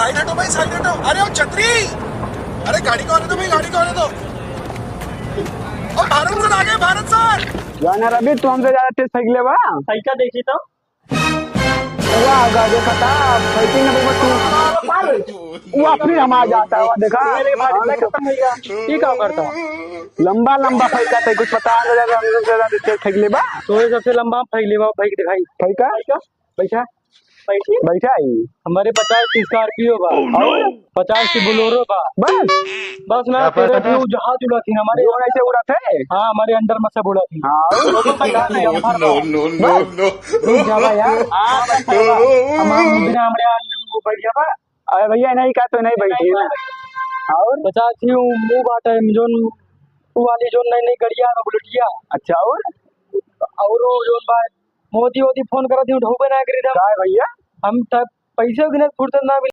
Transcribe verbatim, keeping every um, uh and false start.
साइड हटो भाई, साइड हटो। अरे ओ छतरी, अरे गाड़ी को आने दो भाई, गाड़ी को आने दो। ओ भारत सर आ गए, भारत सर। जाना रवि, तू हमसे ज्यादा तेज फेंक लेबा। फेंका देखी तो। वाह, गा देखा था, फेंकी ना बाबा तू। वाह, फिर हमारा जाता है, वाह, देखा। अरे भाई, मैं खत्म हो गया। ये का करता? लंबा लंबा फेंका था, कुछ पता नहीं लगा, हमसे ज्यादा तेज फेंक लेबा। तो ये सबसे लंबा फेंक लेबा, फेंक दिखाई। फेंका? फेंका? पैसा? पैसे? बैठा ही। हमारे पचास की Scorpio बा। और? पचास की Bolero बा। बस? बस ना, तेरे भी वो जहाज उड़ा थी ना हमारे। जो ऐसे उड़ा थे? हाँ, हमारे under में से उड़ा थी। हाँ, और? वो तो पैसा नहीं, हम भर रहे हैं। No, no, no, बस? No। रुक जा भाई यार। हाँ, बस है बा। हम, हम बिना हमरे यहाँ वो बैठ गया बा। अरे भैया, नहीं का तो नहीं बैठी है ना। और? पचास ही वो, वो बात है, जोन, वो वाली जोन नई नई गड़िया है, बुलेटिया। अच्छा, और? और वो जोन बा, मोदी, मोदी फोन करत ही, उठौबे ना करी। काय भैया? हम तब पैसे गिने फुर्सत ना मिले।